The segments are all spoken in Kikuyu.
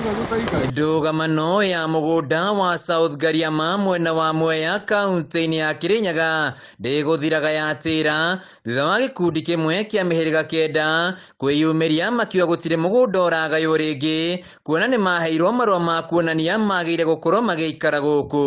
Ndũgamano ya mũgũnda wa South Ngariama mwena wa Mwea kaunti-inĩ ya Kirinyaga ndĩgũthiraga yatĩra thutha wa gĩkundi kĩmwe kĩa mĩhĩrĩga 9 kwĩyumĩria makiuga gũtirĩ mũgũnda ũragaywo rĩngĩ kuona nĩ maheirwo marũa ma kuonania magĩrĩire gũkorwo magĩikara gũkũ.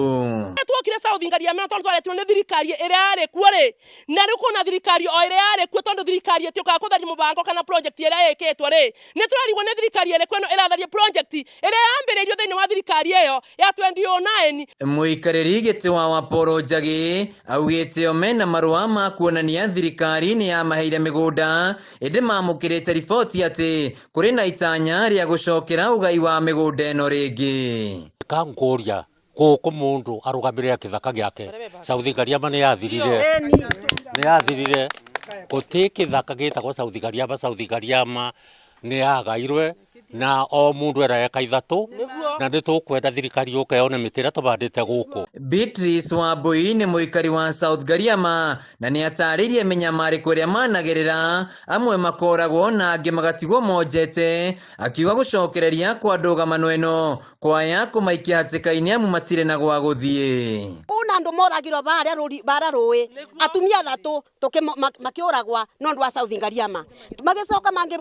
Twokire South Ngariama tondũ twaretirwo nĩ thirikari ĩrĩa yarĩ kuo rĩ, na rĩu kwĩna thirikari o ĩrĩa yarĩ kuo, tondũ thirikari ĩtiũkaga kũtharia mũbango kana project ĩrĩa ĩkĩtwo rĩ, nĩ tũrarigwo nĩ thirikari ĩrĩkũ ĩno ĩratharia project ĩrĩa yambĩrĩirio thĩinĩ wa thirikari ĩyo ya 2009. Mũikarĩri gĩtĩ wa Waporo Njagi augĩte o mena marũa ma kuonania thirikari nĩ yamaheire mĩgũnda, ĩndĩ mamũkĩrĩte riboti atĩ kũrĩ na itanya rĩa gũcokera ũgai wa mĩgũnda ĩno rĩngĩ. Kangũria gũkũ mũndũ arũgamĩrĩra kĩthaka gĩake. South Ngariama nĩ yathirire, nĩ yathirire. Gũtĩ kĩthaka gĩtagwo South Ngariama. South Ngariama nĩ yagairwe na o mũndũ era eka 3, na nĩ tũkwenda thirikari yũke yone mĩtĩ ĩrĩa tũbandĩte gũkũ. Beatrice Wambui nĩ mũikari wa South Ngariama na nĩ atarĩirie mĩnyamarĩko ĩrĩa managerera, amwe makoragwo na angĩ magatigwo monjete, akiuga gũcokereria kwa ndũgamano ĩno kwaya kũmaikia hatĩka-inĩ amu matirĩ na gwa gũthiĩ. Kuna andũ moragirwo barĩa rũri barĩa rũĩ, atumia 3 makiuragwa nondu wa South Ngariama, magicoka mangi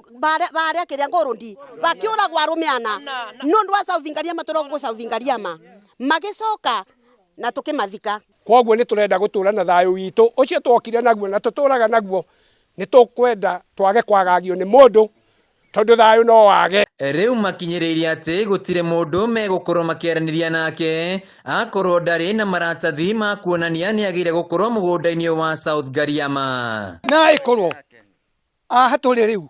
baria kiria ngurundi bakiuragwa arume 4 nondu wa South Ngariama, turogwo South Ngariama magicoka na tukimathika. Koguo nĩ tũrenda gũtũra na thayũ witũ ũcio twokire naguo na tũtũraga naguo, nĩ tũkwenda twage kwagagio nĩ mũndũ tondũ thayũ no wage. Rĩu makinyĩrĩirie atĩ gũtirĩ mũndũ megũkorwo makĩaranĩria nake akorwo ndarĩ na maratathi ma kuonania nĩ agĩrĩire gũkorwo mũgũnda-inĩ wa South Ngariama. Na ĩkorwo haha tũrĩ rĩu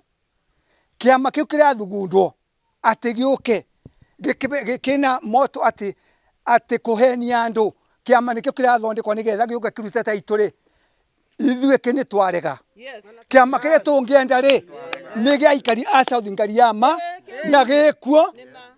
kĩama kĩu kĩrathugundwo atĩ gĩũke kĩna moto atĩ kũhenia andũ, kĩama nĩkĩo kĩrathondekwo nĩgetha gĩũke kĩrute taitũ rĩ, ithuĩ kĩ nĩ twarega. Kĩama kĩrĩa tũngĩenda rĩ nĩ gĩa aikari a South Ngariama na gĩkuo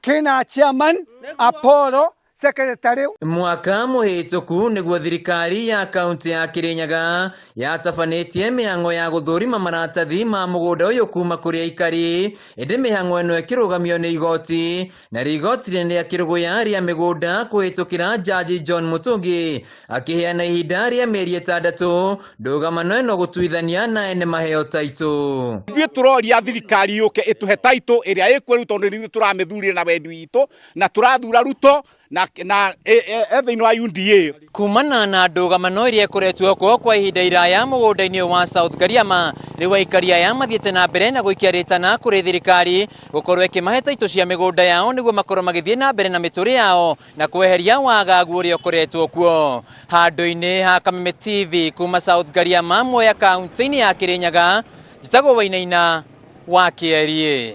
kĩna chairman Apollo secretary. Mwaka mũhĩtũku nĩguo thirikari ya kaunti ya Kirinyaga yatabanĩtie mĩhang'o ya gũthũrima maratathi ma mũgũnda ũyũ kuma kũrĩ aikari, ĩndĩ mĩhang'o ĩno ĩkĩrũgamio nĩ igoti, na igoti rĩnene rĩa Kĩrũgũya rĩa mĩgũnda kũhĩtũkĩra Jaji John Mutungi akĩheana ihinda rĩa mĩeri 6 ndũgamano ĩno gũtuithania na ene maheo taitũ. Ithuĩ tũroria thirikari yũke ĩtũhe taitũ ĩrĩa ĩkuo rĩu, tondũ nĩ ithuĩ tũramĩthurire na wendi witũ na tũrathura Ruto na thĩinĩ wa UDA. Kumana na ndũgamano ĩrĩa ĩkoretwo kuo kwa ihinda iraya mũgũnda-inĩ wa South Ngariama, rĩu aikari aya mathiĩte na mbere na gũikia rĩtana kũrĩ thirikari gũkorwo ĩkĩmahe taitũ cia mĩgũnda yao nĩguo makorwo magĩthiĩ na mbere na mĩtũrĩre yao na kweheria wagagu ũrĩa ũkoretwo kuo. Handũ-inĩ ha Kameme TV kuma South Ngariama, Mwea kaunti-inĩ ya Kirinyaga, njĩtagwo Wainaina wa Kĩeriĩ.